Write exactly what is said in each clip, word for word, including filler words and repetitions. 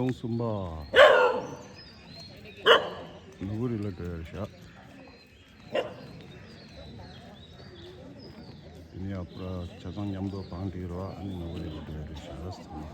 ལུང་གསུམ་པ། ནོར་བུ་རི་ལ་འགྲོ་ཡ་རེད་ཤག་དེ་ནས་ཡར་པུ་ར་ཆ་ཚང་མཉམ་དུ་བང་སྒྲིག་རོགས། ཨ་ནི་ནོར་བུ་རི་ལ་འགྲོ་ཡ་རེད་ཤག་ཚང་མ།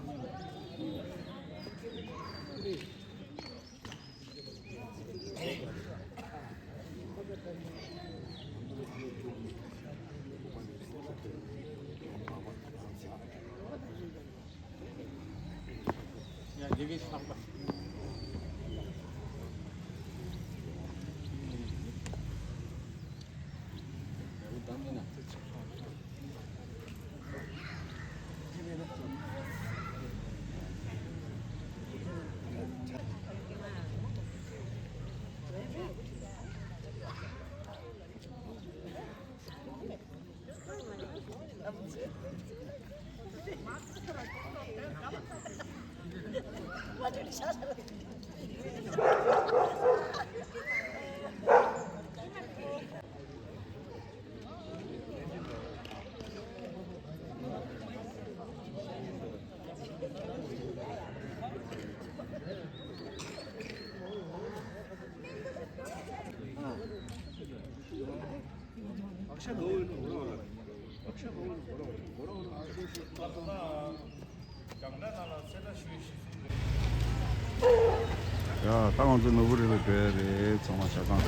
ཡ། ད་ང་ཚོ་ནོར་བུ་རི་ལ་འགྲོ་ཡ་རེད། ཚང་མ་ཆ་ཚང་།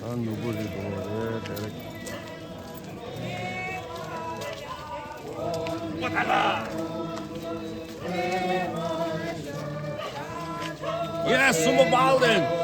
ད་ནོར་བུ་རི་འགྲོ་བ་རེད་དེ་རེད། Yes, Sumba Balden.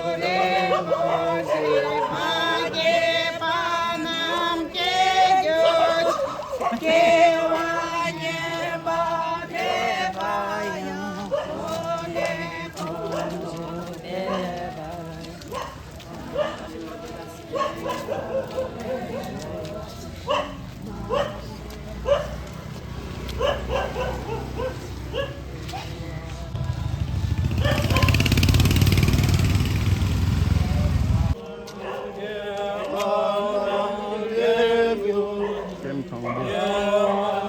ཀེམ་དང་པོ།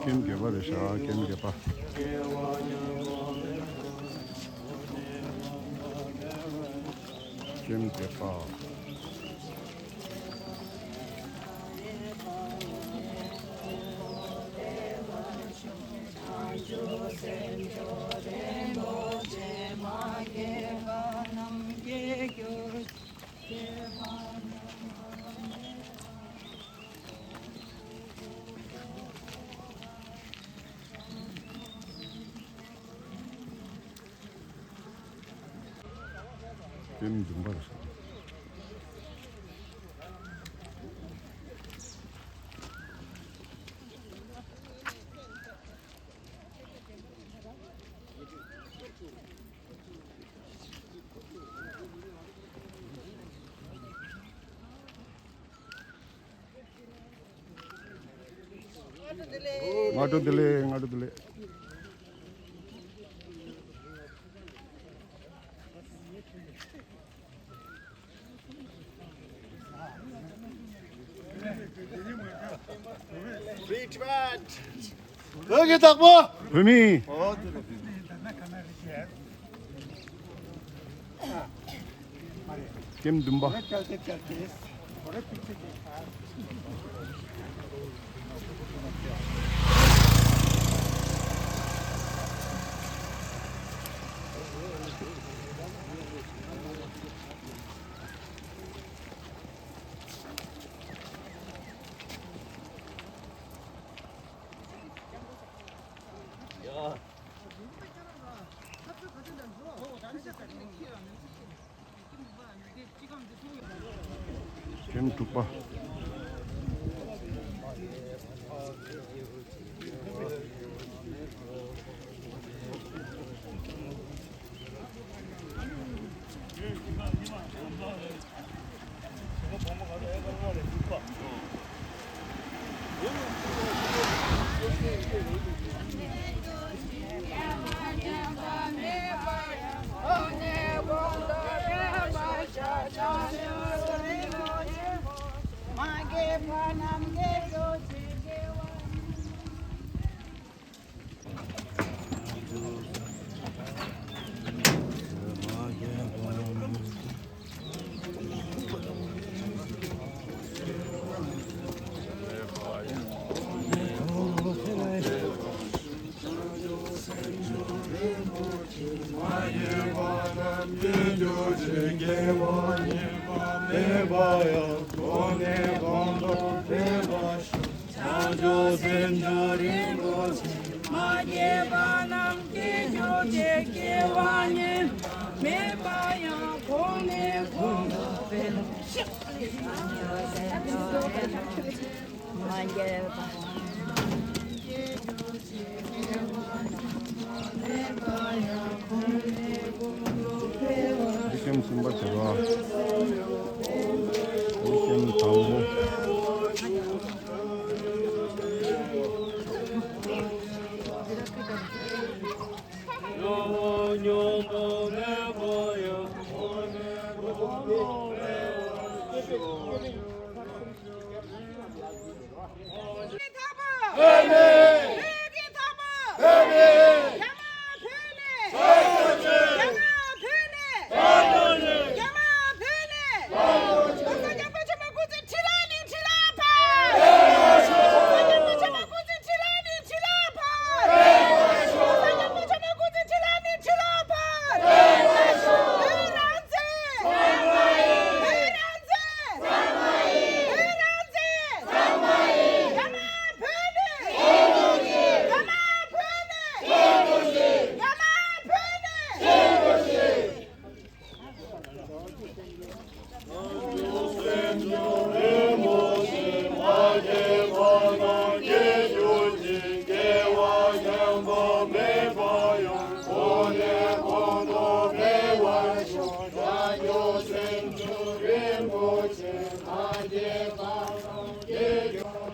ཀེམ་བརྒྱད་པ་རེད་ཤག་ཀེམ་བརྒྱད་པ། ཀེམ་བརྒྱད་པ། ཀེམ་བདུན་པ་རེད་ཤག་སྔ་དྲོ་བདེ་ལེགས། སྔ་དྲོ་བདེ་ལེགས། Free Tibet. བོད་ཀྱི་བདག་པོ། བོད་མི། ཨོ་དེ་རེད། འགྲེམས་བདུན་པ། འགྲེམས་དྲུག་པ། བྱང་ཆུབ་སེམས་མཆོག་རིན་པོ་ཆེ། མ་སྐྱེས་པ་རྣམས་སྐྱེ་གྱུར་ཅིག་སྐྱེ་བ་ཉིད་མེད་པ་ཡང་གོང་ནས་གོང་དུ་འཕེལ། མ་སྐྱེས་པ། ཐིག་སྐྱེམས་གསུམ་པ་བྱེད་པ། ཐིག་སྐྱེམས་དང་པོ། ཨ་མེན། ལུས་ཀྱི་ཐོག་མ། ཨ་མེན། རྒྱ་མ་བོད་ནས། རྒྱ་མ་བོད་ནས། རྒྱ་མ་བོད་ནས། གོང་ས་སྐྱབས་མགོན་ཆེན་པོ་སྐུ་ཚེ་ཁྲི་ལ་ནས་ཁྲི་ལ་འཕེལ། གོང་ས་སྐྱབས་མགོན་ཆེན་པོ་སྐུ་ཚེ་ཁྲི་ལ་ནས་ཁྲི་ལ་འཕེལ། གོང་ས་སྐྱབས་མགོན་ཆེན་པོ་སྐུ་ཚེ་ཁྲི་ལ་ནས་ཁྲི་ལ་འཕེལ། བོད་རང་བཙན། བོད་རང་བཙན། བོད་རང་བཙན། བོད་རང་བཙན། རྒྱ་མ་བོད་ནས། རྒྱ་མ་བོད་ནས། རྒྱ་མ་བོད་ནས། བྱང་ཆུབ་སེམས་མཆོག་རིན་པོ་ཆེ། མ་སྐྱེས་པ་རྣམས་སྐྱེ་གྱུར་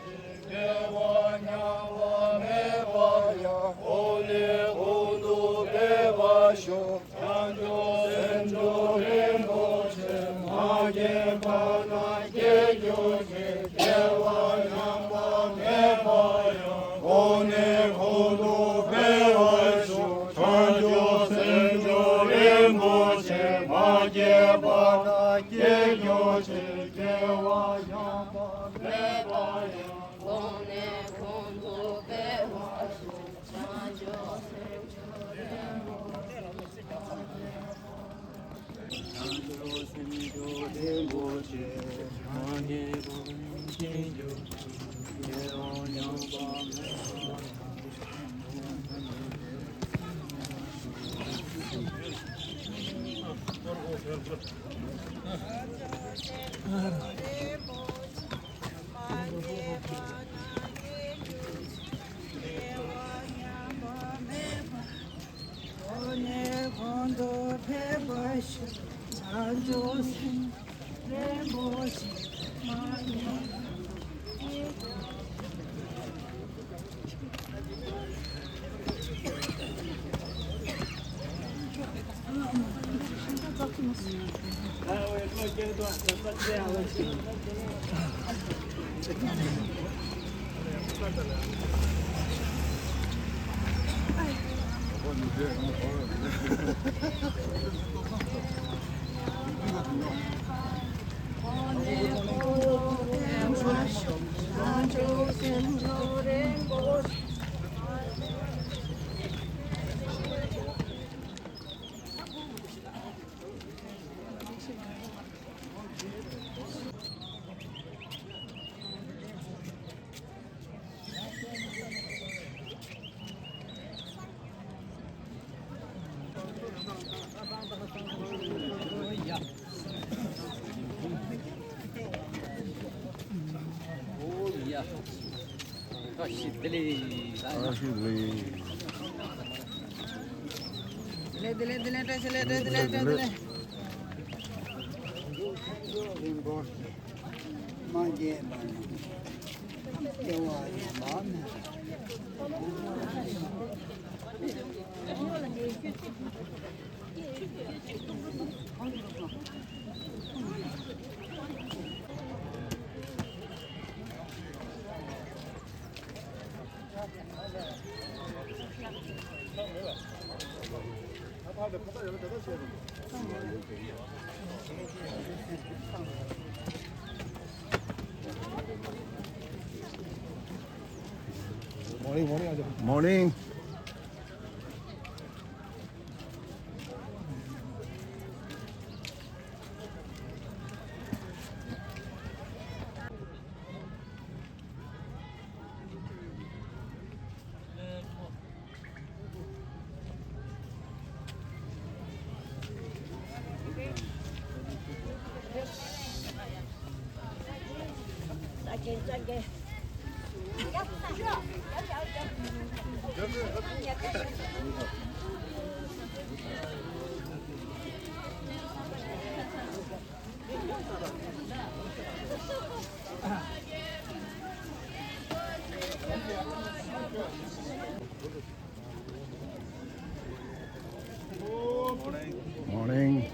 ཅིག་སྐྱེ་བ་ཉམས་པ་མེད་པ་ཡང་། གོང་ནས་གོང་དུ་འཕེལ་བར་ཤོག་བྱང་ཆུབ་སེམས་མཆོག་རིན་པོ་ཆེ། མ་སྐྱེས་པ་རྣམས་སྐྱེ་གྱུར་ཅིག་སྐྱེ་བ་ཉམས་པ་མེད་པ་ཡང་། གོང་ནས་གོང་དུ་འཕེལ་བར་ཤོག་བྱང་ཆུབ་སེམས་མཆོག་རིན་པོ་ཆེ། བྱང་ཆུབ་སེམས་མཆོག་རིན་པོ་ཆེ། མ་སྐྱེས་པ་རྣམས་སྐྱེ་གྱུར་ཅིག་སྐྱེ་བ་ཉམས་པ་མེད་པ་ཡང་། Morning, morning, Ajay. Morning. Morning.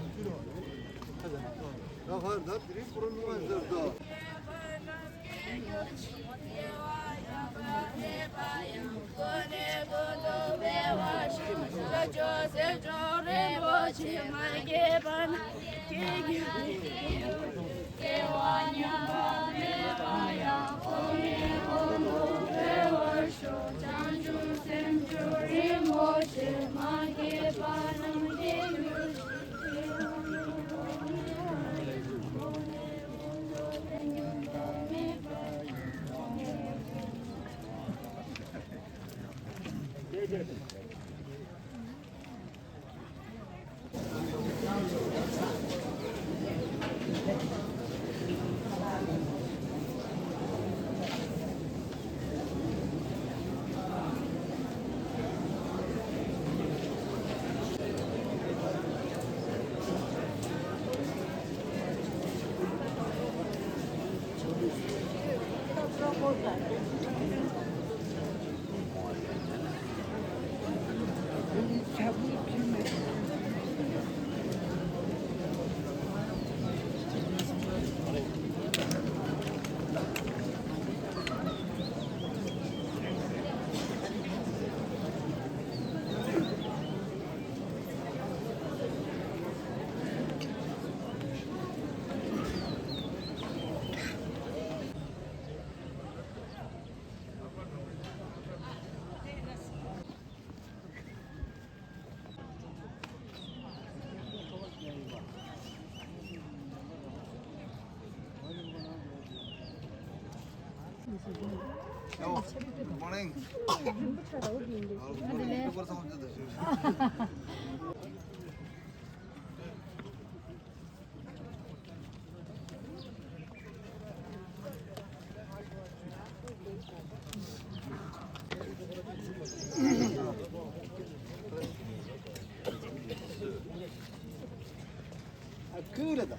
Yo, good morning. ཨ་ཁུ་རེད་ད།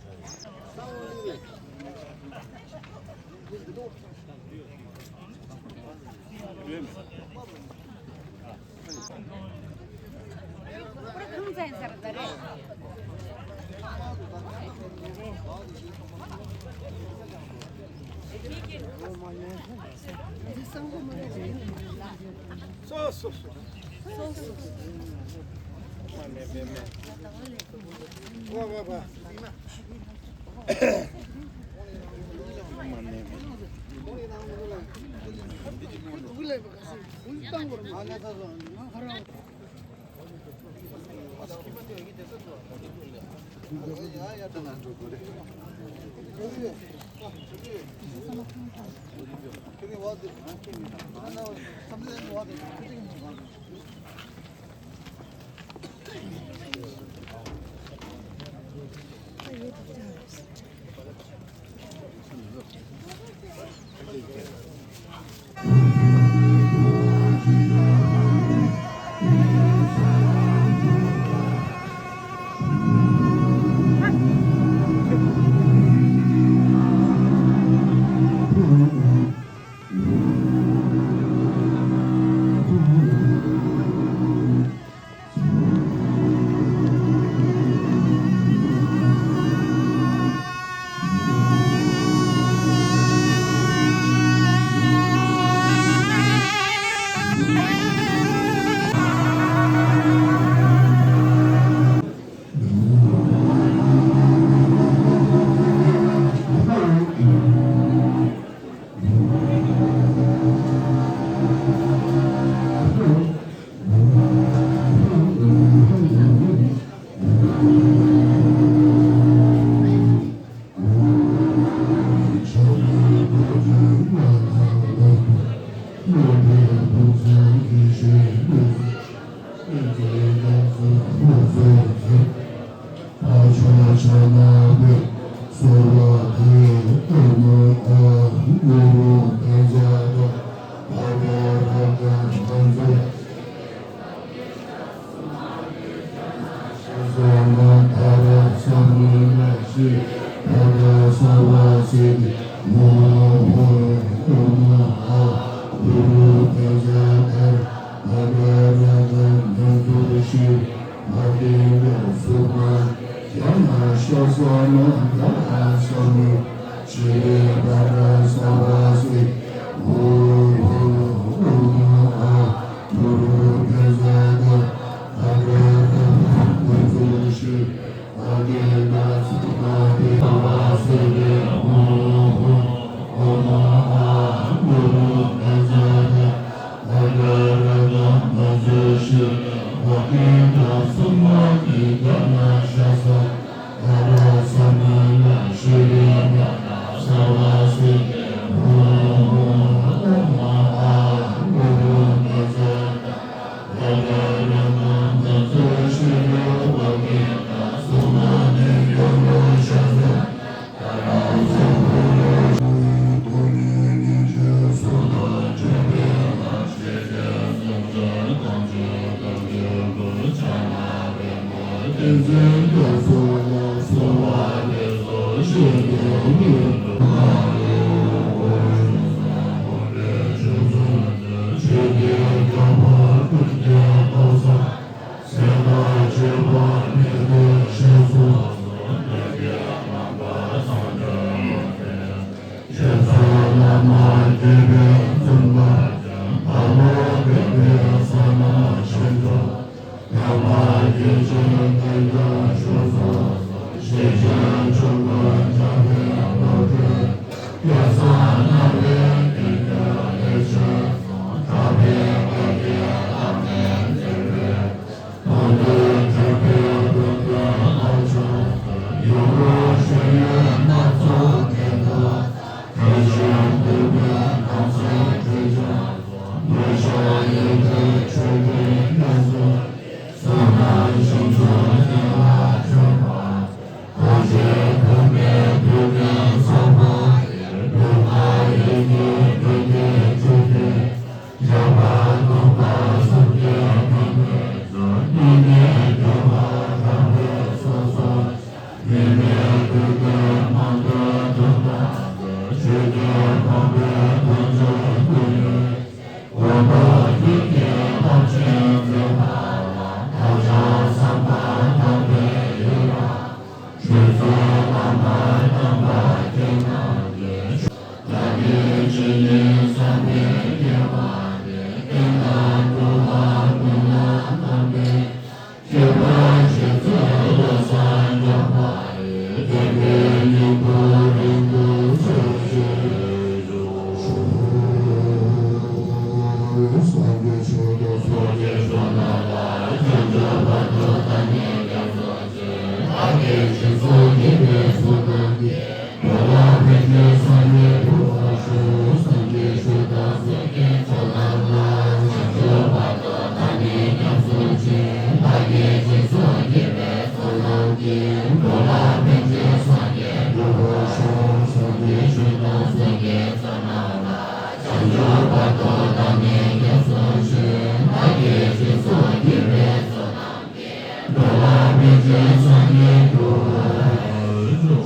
སངས་རྒྱས་ཆོས་དང་ཚོགས་ཀྱི་མཆོག་རྣམས་ལ། བྱང་ཆུབ་བར་དུ་བདག་ནི་སྐྱབས་སུ་མཆི། བདག་གིས་སྦྱིན་སོགས་བགྱིས་པའི་ཚོགས་རྣམས་ཀྱིས། འགྲོ་ལ་ཕན་ཕྱིར་སངས་རྒྱས་འགྲུབ་པར་ཤོག་སངས་རྒྱས་ཆོས་དང་ཚོགས་ཀྱི་མཆོག་རྣམས་ལ། བྱང་ཆུབ་བར་དུ་བདག་ནི་སྐྱབས་སུ་མཆི། བདག་གིས་སྦྱིན་སོགས་བགྱིས་པའི་ཚོགས་རྣམས་ཀྱིས། འགྲོ་ལ་ཕན་ཕྱིར་སངས་རྒྱས་འགྲུབ་པར་ཤོག་སངས་རྒྱས་ཆོས་དང་ཚོགས་ཀྱི་མཆོག་རྣམས་ལ། བྱང་ཆུབ་བར་དུ་བདག་ནི་སྐྱབས་སུ་མཆི། བདག་གིས་སྦྱིན་སོགས་བགྱིས་པའི་ཚོགས་རྣམས་ཀྱིས། འགྲོ་ལ་ཕན་ཕྱིར་སངས་རྒྱས་འགྲུབ་པར་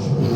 ཤོག